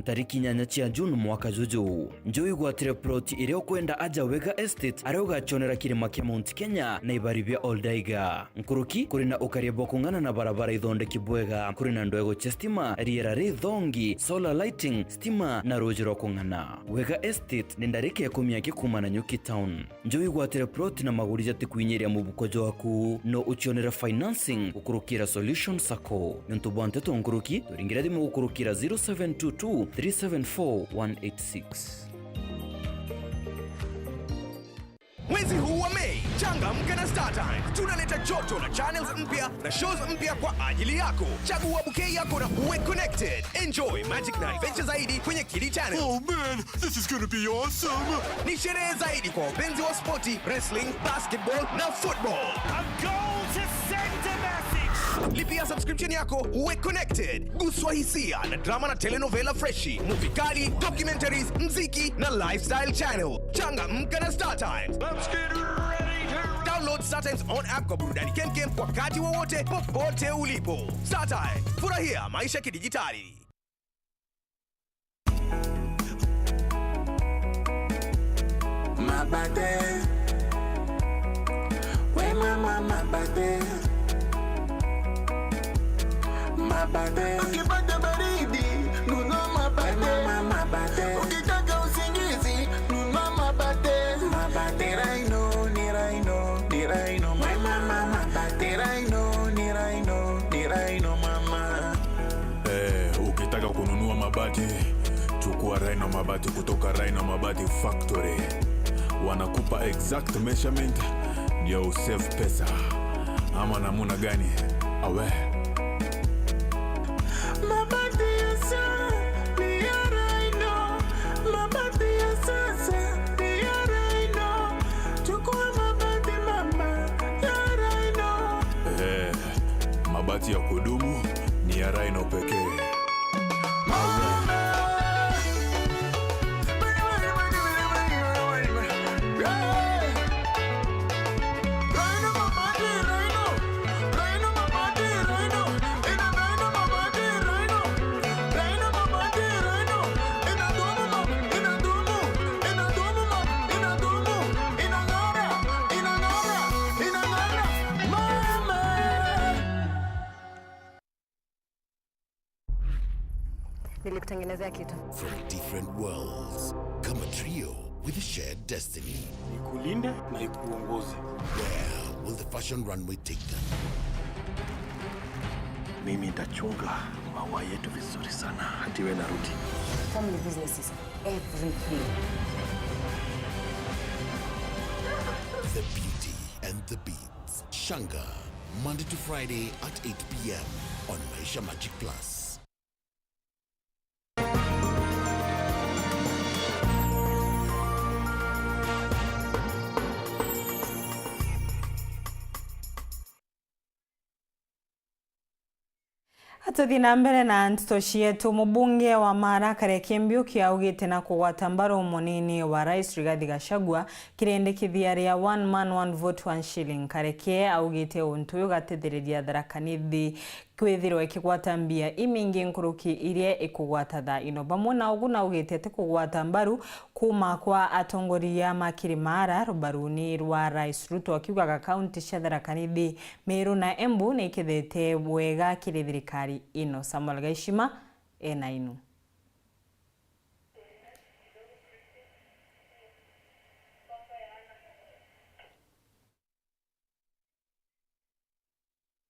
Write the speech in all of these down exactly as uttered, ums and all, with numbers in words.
Tariki inyanya cia June mwaka juju, Njui igwatire plot iria ukwenda aja Wega Estate, aria ugacionera kirima kia Mount Kenya na ibari bia Oldaiga. Nkuruki, kuri na ukaria bwa kung'ana na barabara ithondeki bwega, kuri na ndwego cia stima, riera rithongi, solar lighting, stima na ruuji rwa kung'ana. Wega Estate ni ndarika ikumi aki kuuma Nanyuki town. Njui igwatire plot na maguri jatikwinyiria mubuko jwaku, no ucionere financing gukurukira Solution Sacco. Niuntu bwa nteto nkuruki, turingire thimu gukurukira zero seven two two, three seven four, one eight six. Mwezi huu wa Mei, changamka na StarTimes. Tunaleta joto la channels mpya na shows mpya kwa ajili yako. Chagua bouquet yako na uwe connected. Enjoy magic na adventure zaidi kwenye Kidi Channel. Oh man, this is gonna be awesome! Ni sherehe zaidi kwa wapenzi wa spoti, wrestling, basketball na football. A goal to send a message. Lipia subscription yako, uwe connected. Guswa hisia na drama na telenovela freshi, movie kali, documentaries, mziki na lifestyle channel. Changamka na StarTimes. Let's get ready to download StarTimes on app kwa burudani kemkem wakati wowote, popote ulipo. StarTimes, furahia maisha kidijitali. Mabate. We mama, mabate. Mabate. Ukipata baridi, nunua mabate. We mama, mabate. Ukitaka usingizi, nunua mabate. Mabate. Ni Rhino, ni Rhino, ni Rhino. We mama, mabate. Ni Rhino, ni Rhino, ni Rhino, mama. Eh, ukitaka kununua mabati, chukua Rhino Mabati kutoka Rhino Mabati Factory. Wanakupa exact measurement ndio usave pesa. Ama namuna gani? Awe. Mabati ya sa-, ni ya Rhino. Mabati ya sasa ni ya Rhino. Chukua mabati mama ya Rhino. Eh, mabati ya kudumu ni ya Rhino pekee. Nilikutengenezea kitu. From different worlds, kama trio with a shared destiny. Nikulinde na ikuongoze. Where will the fashion runway take them? Mimi nitachunga maua yetu vizuri sana hadi we narudi. Family business is everything. The Beauty and the Beast. Shanga, Monday to Friday at eight p.m. on Maisha Magic Plus. Atuthi na mbere na nteto cietu. Mubunge wa Mara Kareke Mbiuki augite na kugwata mbaru munini wa Rais Rigathi Gachagua kirendekithia ria one man, one vote, one shilling. Kareke augite untu uyu ugatethereria Tharaka Nithi kwithirwa ikigwata mbia imingi nkuruki iria ikugwata thaa ino. Bamwe na ugu naugite ati kugwata mbaru kuuma kwa atongoria ma Kirimara rubaruni rwa Rais Ruto, akiugaga kaunti cia Tharaka Nithi, Meru na Embu ni ikethete bwega kiri thirikari ino. Samuel Gaishima ena inu.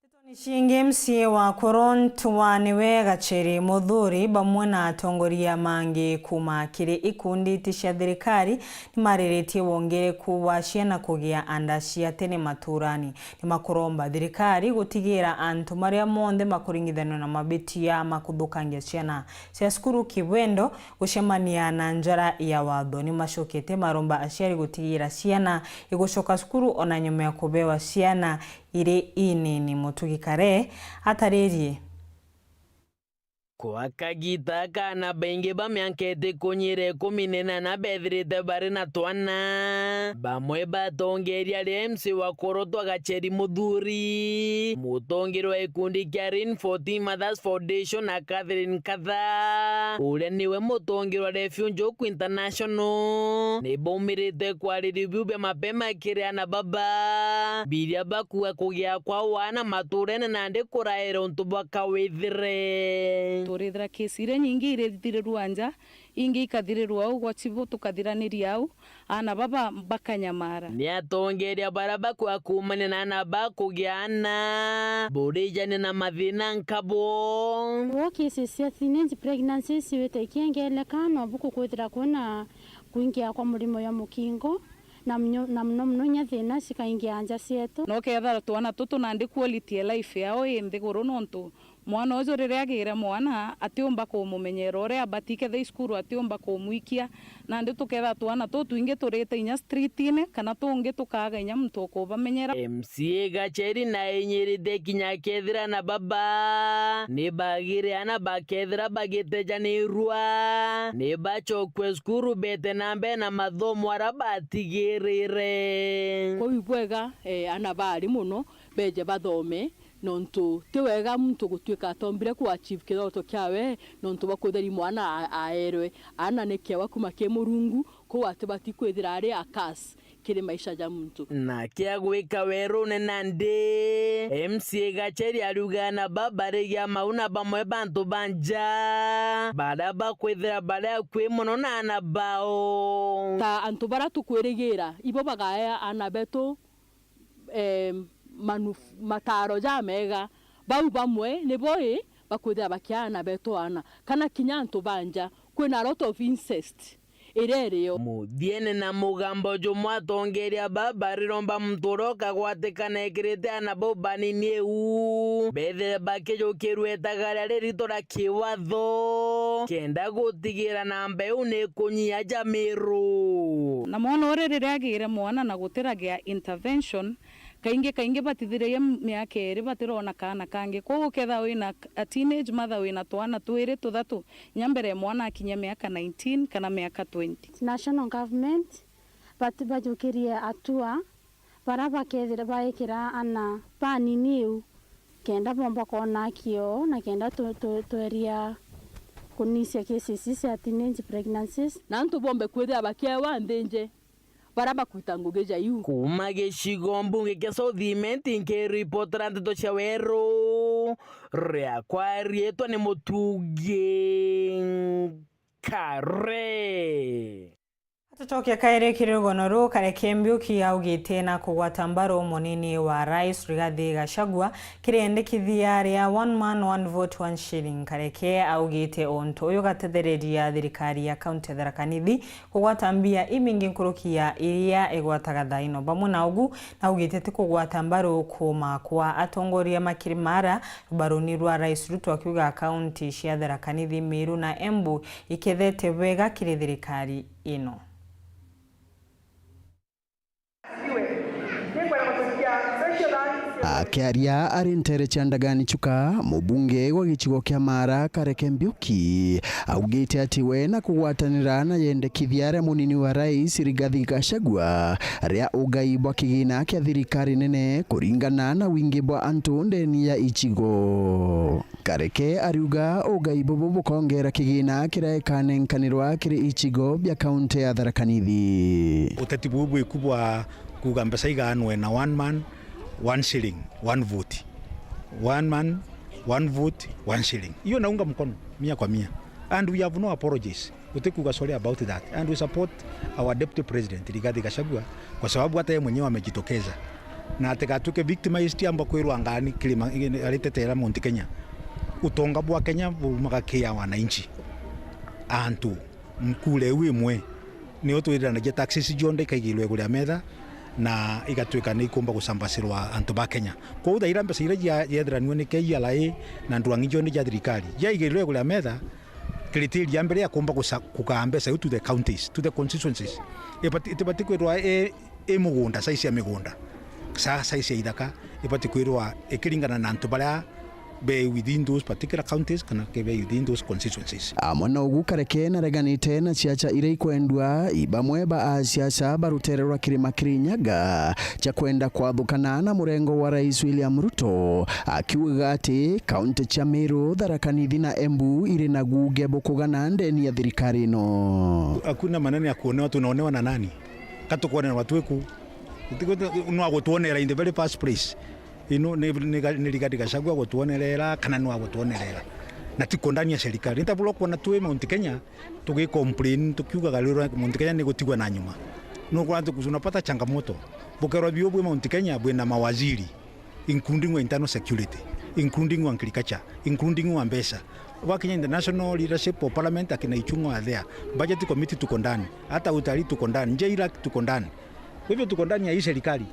Ntetoni ciingi, M C A wa Koro Ntua niwe Gacheri Muthuri bamwe na atongoria mangi kuuma kiri ikundi iti cia thirikari nimariritie wongereku wa ciana kugia anda cia tene maturani. Nimakuromba thirikari gutigira antu maria monthe makuringithanua na mabitia ma kuthukangia ciana cia cukuru kibwendo gucemania na njara ya watho. Nimacokete maromba aciari gutigira ciana igucoka cukuru ona nyuma ya kubewa ciana iri inini. Mutugi Kare ataririe. Kwa kagiita aka, aana baingi ba miaka itikunyira ikumi na inana beethirite bari na twana. Bamwe batongeeria aria M C wa Korotwa Gacheri Muthuri, mutongeria wa gikundi kia Rain fourteen Mothers Foundation na Catherine Katha, uria niwe mutongeria wa Refuge Hope International, ni baumirite kwariria biu bia mapema kiri aana baba, biria bakuga kugia kwa wana maturene nandi kuraira untu bwa kawithire. Turithira kesi iria nyingi irithirirua nja, ingi ikathirirua au gwa chibu, tukathiraniria au, aana baba bakanyamara. Ni atongeeria baria bakua kuumania na aana ba kugia aana, burijania na mathina nkabo. Wo cases cia teenage pregnancies ciwite ikiengeleka, no buku kwithira kwina kuingia kwa murimo ya mukingo, na mnyo-, na muno muno inya thina cikaingia nja cietu. No kethira twana tutu nandi quality ya life yao i nthiguru, nontu mwana uju riria agiire mwana, atiumba kumumenyera uria abati, kethira i cukuru atiumba kumwikia. Nandi tukethira twana tutu twingi turite inya streetine, kana tungi tukaaga inya muntu ukubamenyera. M C A Gacheri na inyirite kinya kethira na baba ni bagire ana bakethira bagitejanirua, ni bachokue cukuru bete na mbere na mathomo aria batigirire. Kwou ibwega, eh, ana bari mono beje bathome, nontu ti wega muntu gutuika atombire ku achieve kiroto kiawe nontu bwa kutheri mwana a-, aerwe. Ana ni kiewa kuma ki Murungu, kou atibati kwithira ari a curse kiri maisha ja muntu. Na kia gwika werune nandi, M C A Gacheri ariuga ana ba barigia mau na bamwe bantu ba nja baria bakwithira bari akui mono na ana bao. Ta antu baria tukwirigira, ibo bagaea ana betu em, manuf-, mataaro jamega. Bau bamwe nibo i bakwithira bakia ana betu ana, kana kinya antu ba nja. Kwina a lot of incest iria irio. Muthiene na mugambo jumwe atongeeria ba bariromba muntu uria ukagwatikana ekirite ana bau banini iu, bethire bakijukirua itagaria ririto ria kiwatho, kenda gutigira namba iu ni kunyia ja miru. Na mwana uria riria agiire mwana na gutiragia intervention, kaingi kaingi batithiragia miaka iiri batirona kaana kangi. Kwou ukethira wina a teenage mother wina twana twiri tuthatu, inya mbere mwana akinyia miaka nineteen kana miaka twenty. National government bati-, bajukirie atua baria bakethira baikira ana banini iu, kenda bomba kwona kioo na kenda tu-, tu-, tweria kunisia cases cia teenage pregnancies. Na antu bombe kwithira bakiewa nthinji baria bakwita ngugi ja iu. Kuuma gicigo mbunge kia South Imenti, nkiripotera nteto cia weru, riakwa riitwa ni Mutungi Kare. Atucokia kairi kiri rugono ruu, Kareke Mbiuki augite na kugwata mbaru munini wa rais Rigathi Gachagua kiri endekithia ria one man, one vote, one shilling. Kareke augite untu uyu ugatethereria thirikari ya kaunti ya Tharaka Nithi kugwata mbia imingi nkuruki ya iria igwataga thaa ino. Bamwe na ugu, naugite ti kugwata mbaru kuuma kwa atongoria makiri mara rubaruni rwa rais Ruto, akiuga kaunti cia Tharaka Nithi, Meru na Embu ikethete bwega kiri thirikari ino. Akiaria ari nteere cia Ndagani Chuka, mubunge wa gicigo kia Mara, Kareke Mbiuki, augite ati we na kugwatanira na yendekithia aria munini wa rais Rigathi Gachagua, ria ugai bwa kigina kia thirikari nene kuringana na wingi bwa antu ndeni ya icigo. Kareke ariuga ugai bubu bukongera kigina kiria ikanenkanirwa kiri icigo bia kaunti ya Tharaka Nithi. Uteti buu bwiku bwa kuuga mbeca igaanwe na one man, one shilling, one vote. One man, one vote, one shilling. Hiyo naunga mkono mia kwa mia. And we have no apologies. Utikuuga sorry about that. And we support our deputy president, Rigathi Gachagua, kwa sababu hata yeye mwenyewe amejitokeza. Na atigatuike victimized amba kwirwa ngani kirima, aritetera Mount Kenya. Utonga bwa Kenya burumaga kia wananchi. Antu, nkura iu imwe, nio twiranagia taxes cionthe ikaigirwa iguru ya metha, na igatuika ni ikumba gucambacirwa antu ba Kenya. Kwou thaira mbeca iria cia-, ciethiranue ni K R A na ndwang'i cionthe cia thirikari, ciaigirwe iguru ya metha, criteria ya mbere ya kumba guca-, kugaa mbeca iu to the counties, to the constituencies. Ibati-, itibati kwirwa i, i mugunda, size ya migunda, sa-, size ya ithaka, ibati kwirwa ikiringana na antu baria be within those particular counties kana ke be within those constituencies. Amwe na ugu, kareke nareganite na ciaca iria ikwendua, ibamwe ba asiasa ba rutere rwa Kirima Kirinyaga cia kwenda kwathukana na murengo wa Rais William Ruto, akiugaga ati kaunti cia Meru, Tharaka Nithi na Embu iri na guge bukugana ndeni ya thirikari ino. Hakuna maneno ya kuonewa, tunaonewa na nani? Ka tukuonewa twiku? Nwa gutwonera in the very first place. Ino ni, ni, ni Rigathi Gachagua gutwonerera kana ni wa gutwonerera? Na ti kondania serikali. Nita bula kwona twi Mount Kenya tugi complain tukiugaga riro Mount Kenya ni gutigwa na nyuma. Nukwona tu-, tunapata changamoto. Bukerwa biu bwi Mount Kenya bwina mawaziri, including wa internal security, including wa agriculture, including wa mbeca. Wakinya in the national leadership of parliament, akina Ichung'wa are there. Budget committee tuko ndani. Hata utalii tuko ndani. J lac tuko ndani. Kwa hivyo tuko ndani ya hii serikali,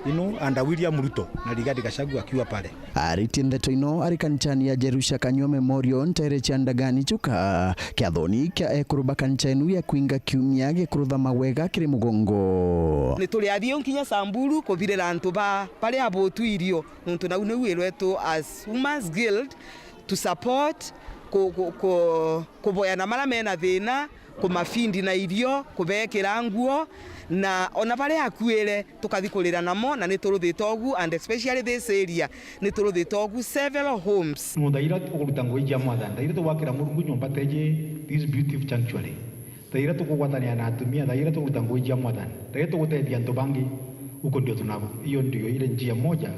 you know, under William Ruto na Rigathi Gachagua akiwa pale. Aritie ndeto ino ari kanicani ya Jerusha Kanyua Memorial ntere cia Ndagani Chuka, kiathoni kia ekuru ba kanica inu ya kwinga kiumia gikurutha magwega kiri mugongo. Ni turi athio nkinya Samburu kubirira antu ba baria abutwirio, nontu nau niu wirwetu as Women's Guild to support ku, ku, ku, kuboyana maria mena thina, kumafindi na irio, kubekira nguo, na ona baria akuire tukathi kurira namo, na ni turuthite ugu, and especially this area ni turuthite ugu several homes. Thaira tukuruta ngugi cia Mwathani, thaira tugwakira Murungu nyomba teji this beautiful sanctuary, thaira tukugwatanira na atumia, thaira tukuruta ngugi cia Mwathani, thaira tugutethia antu bangi, huko ndio tunabo. Hiyo ndio ile njia moja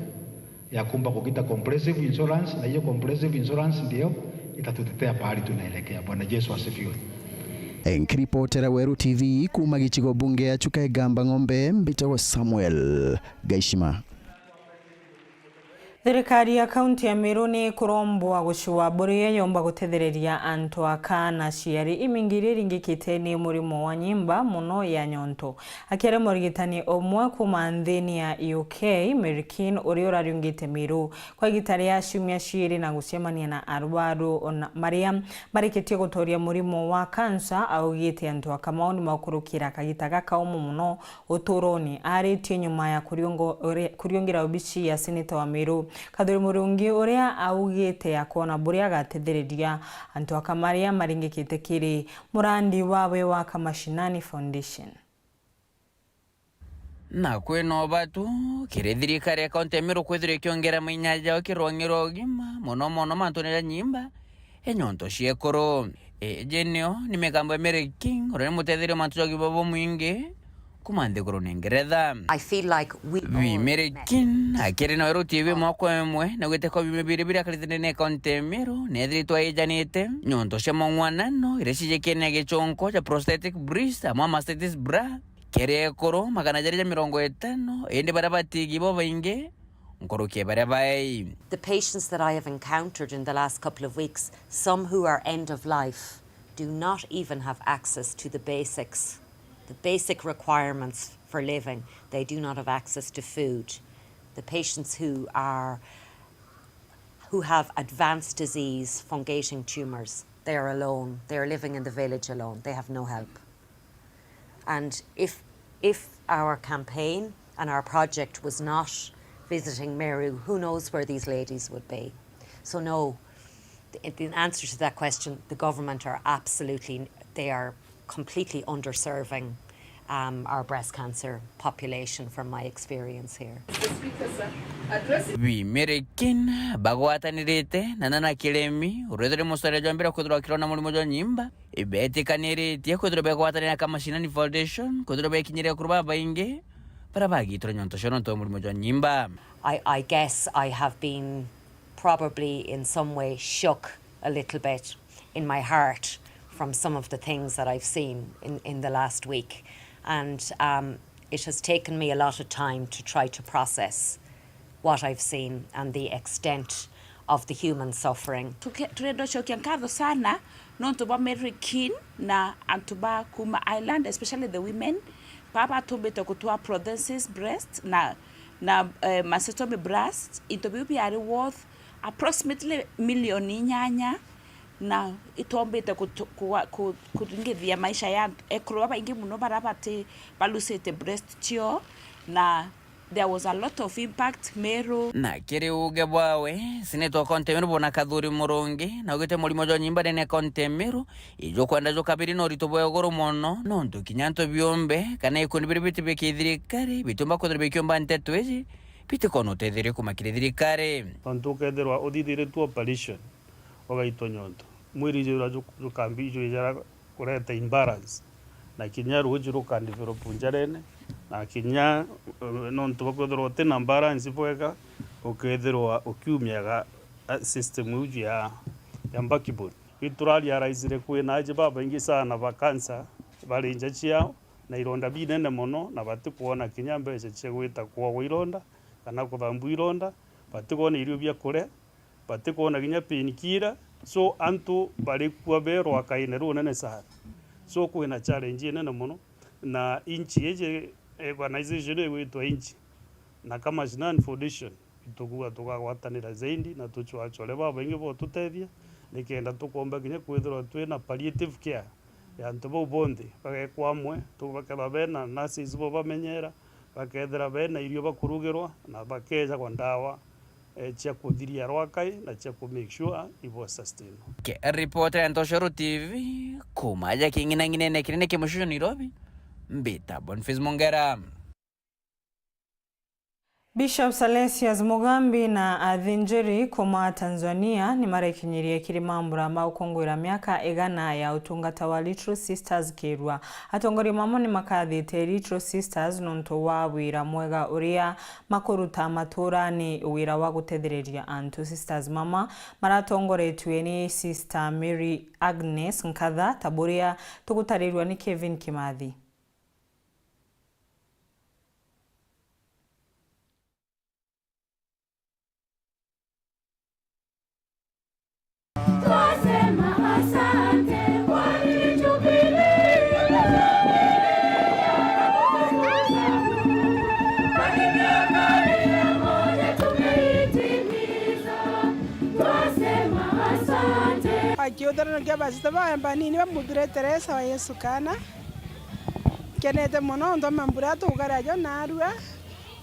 ya kuumba kugita comprehensive insurance, na hiyo comprehensive insurance ndio itatutetea pahali tunaelekea. Bwana Yesu asifiwe. Nkiripotera Weru T V kuuma gicigo bunge ya Chuka Igamba Ng'ombe, mbitagwa Samuel Gaishima. Thirikari ya kaunti ya Meru ni ikurombwa gucua buria yomba gutethereria antu aka na ciari imingi iria iringikite ni murimo wa nyimba, muno ya nyonto. Akiaria murigitani umwe kuuma nthini ya U K, Mary Keane, uria urariungite Meru kwa igita ria ciumia ciiri na gucemania na arwaru ona maria marikitie gutoria murimo wa kansa, augite antu aka mao ni makurukira kagita gakaumu muno uturoni. Aritie nyuma ya kuriungo-, uri-, kuriungira obici ya seneta wa Meru, Kathuri Murungi, uria augite akoona buria agatethereria antu aka maria maringikite kiri murandi wawe wa Kamashinani Foundation. Na kwina ubatu kiri thirikari ya kaunti ya Meru kwithirwa ikiongera mainya jao kiri rwang'i rwa ugima, mono mono mantune ja nyimba, e nyonto cia ekuru. Iji nio ni migambo ya Mary Keane, uria ni mutetheria mantu ja ugima bwa mwingi kuuma nthigurune Ngeretha. I feel like we Bi all Mary met Keane, akiaria na Weru T V mwaka umwe na gwite kwa biumia biri biria akarite ndene ya kaunti ya Meru, ni ethiritwe aijanite nyonto cia mong'wanano iria cijikene ya gichonko ja prosthetic breast amwe na mastitis bra. Kiri ekuru magana jari ja mirongo itano, indi baria batigi bo baingi nkuruki ya baria baei. The patients that I have encountered in the last couple of weeks, some who are end of life, do not even have access to the basics, the basic requirements for living. They do not have access to food. The patients who are who have advanced disease, fungating tumours. They are alone. They are living in the village alone. They have no help. And if, if our campaign and our project was not visiting Meru, who knows where these ladies would be. So no, in answer to that question, the government are absolutely, they are completely underserving um, our breast cancer population from my experience here. Bi Mary Keane bagwatanirite na Nana Kiremi, uria ethirwe mucoria jwa mbere kwithirwa akirwara na murimo jwa nyimba, ibetikaniritie kwithirwa begwatanira na Kamashinani Foundation kwithirwa bekinyire akuru babaingi baria bagitirwe nyonto cio nontu bwa murimo jwa nyimba. I, I guess I have been probably in some way shook a little bit in my heart from some of the things that I've seen in, in the last week. And um, it has taken me a lot of time to try to process what I've seen and the extent of the human suffering. Tuke-, turenda gucokia nkatho sana nontu bwa Mary Keane na antu ba kuma Ireland, especially the women, baba batumbite gutwaa prosthesis breast na, na, eh, mastectomy breast. Into biu biari worth approximately milioni inyanya, na itwombite kutu-, kuwa-, ku-, kuringithia maisha ya ekuru babaingi muno baria bati balusite breast ciao, na There was a lot of impact Meru. Na kiri uge bwawe, Seneta wa County Meru Bwana Kathuri Murungi, na ugite murimo jwa nyimba ndene ya County Meru, ijukwenda jukabiri na urito bwa iguru mono, nontu kinya antu biumbe kana ikundi biri biti biki thirikari, bitiumba kwithirwa bikiumba nteto iji, bitikona utetherio kuma kiri thirikari. Nontu ukethirwa uthithiritue operation, ugaitwa nyonto, mwiri jura ju-, jukambi jwijara kureta imbalance, na kinya ruuji rukadevelop njarene, na kinya, eh, nontu bwa kwithirwa utina balance bwega, ukethirwa ukiumiaga, eh, system iu ya, ya backbone. Iturarealizire kwina aji babaingi sana ba cancer bari nja ciao na ironda binene mono, na batikwona kinya mbeca cia gwita kwogwa ironda kana kuthambua ironda, batikwona irio bia kuria, batikwona kinya painkiller. So, antu barikua be rwakaine runene sana. So, kwina challenge inene mono, na inchi iji, organization igwitwa inchi, na kama Mashinani Foundation, itukua tukagwatanira zaidi na tuchwachore babaingi botutethia, nikenda tukomba kinya kwithirwa twina palliative care ya antu bau bonthe, bagekwa amwe, tu-, bakethirwa bena nurses bo bamenyera, bakethira bena irio bakurugirwa, na bakejagwa ndawa, eh, cia kuthiria rwakai na cia ku make sure ibo sustain. Ke ripota ya Ntoshoro T V, kuma aja king'inang'inene kinene kia mushusho Nairobi, mbita Boniface Mongera. Bishop Salesius Mugambi na athinjiri kuma Tanzania ni marekinyirie kiri mambura ma gukunguira miaka igana ya utungata wa Little Sisters Kirua. Atongoria mama ni makathite Little Sisters nontu wa wira mwega uria makuruta maturani, wira wa gutethereria antu. Sisters mama maratongoretue ni Sister Mary Agnes Nkatha, ta buria tugutarirua ni Kevin Kimathi. Twasema asante kwa hii Jubilee. Kwa hii miaka mia moja tumeitimiza. Twasema asante. Akiuthana kia basita ba Embanini ba Muthure Teresa wa Yesu Kana. Nkenete mono nontu mambura tukaraja narua.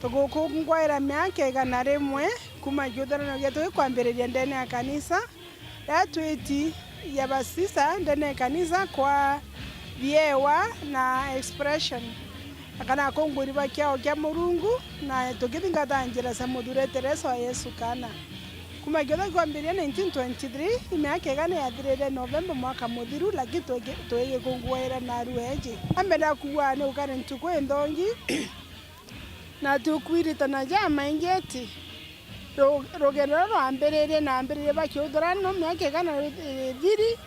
Tugukungwaira miaka igana rimwe kuma kiuthanano gietu gikwambiriria ndene ya kanisa, riria twiti ya basisa ndene ya kanisa kwa thiewa na expression, na kana akungwiri ba kiao kia Murungu, na tukithingata njira cia Muthure Teresa wa Yesu Kana. Kuma kiutha gikwambiriria nineteen twenty-three, i miaka igana yathirire Novemba mwaka muthiru, lakini twigi-, twigikungwaira narua eji. Ambenda kuuga ni ukari ntuku inthongi, na tukwirita na jamaingi ati ru-, rugendo ruria rwambiririe na ambiririe bakiuthurana no miaka igana ithiri,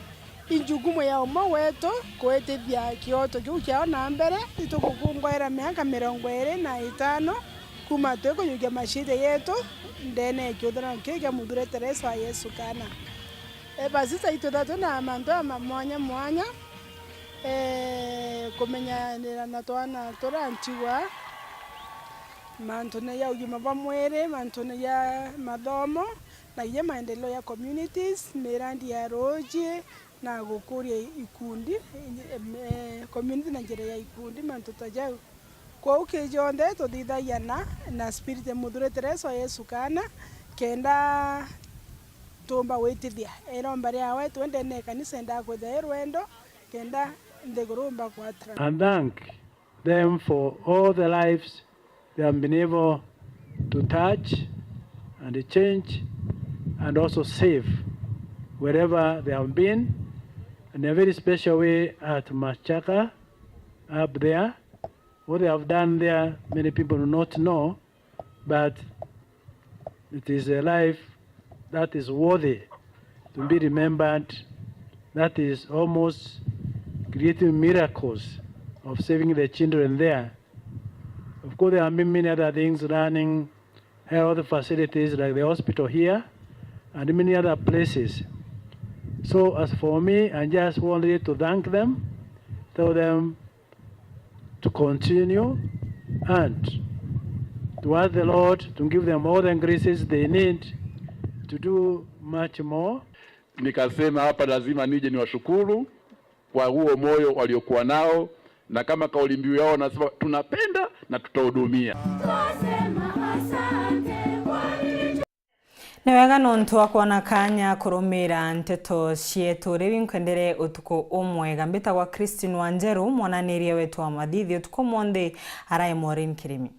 i njukumu ya umwe wetu kwitithia kioto kiu kiao na mbere. Itukukungwaira miaka mirongo iiri na itano kuma twikujukia maciitia yetu ndene ya kiuthurano kiu kia Muthure Teresa wa Yesu Kana. E, basisa itwitha twina mantu ama mwanya mwanya. Eh, kumenyanira na twana turantigwa mantune ya ugima bwa mwiri, mantune ya mathomo, na kinya maendeleo ya communities, mirandi ya ruuji, na gukuria ikundi, em, eh, community na njira ya ikundi, mantu ta jau. Kwou ki jonthe tuthithagia na, na spirit ya Muthure Teresa wa Yesu Kana, kenda tumba gwitithia iromba riawe twendene kanisa endaa kwithia i rwendo, kenda nthiguru umba kwatana. And thank them for all the lives they have been able to touch and change and also save wherever they have been. In a very special way at Machaka up there. What they have done there, many people do not know, but it is a life that is worthy to be remembered, that is almost creating miracles of saving the children there. Of course, there have been many other things running, health facilities like the hospital here and many other places. So as for me, I just wanted to thank them, tell them to continue and to ask the Lord to give them all the graces they need to do much more. Nikasema hapa lazima nije niwashukuru kwa huo moyo waliokuwa nao, na kama kauli mbiu yao wanasema, "Tunapenda na tutahudumia." Ni wega nontu wa kwona kanya kurumira nteto cietu. Riu inkwendere utuku umwega. Mbitagwa Christine Wanjeru, mwananiria wetu wa mathithi utuku umunthi arai Maureen Kirimi.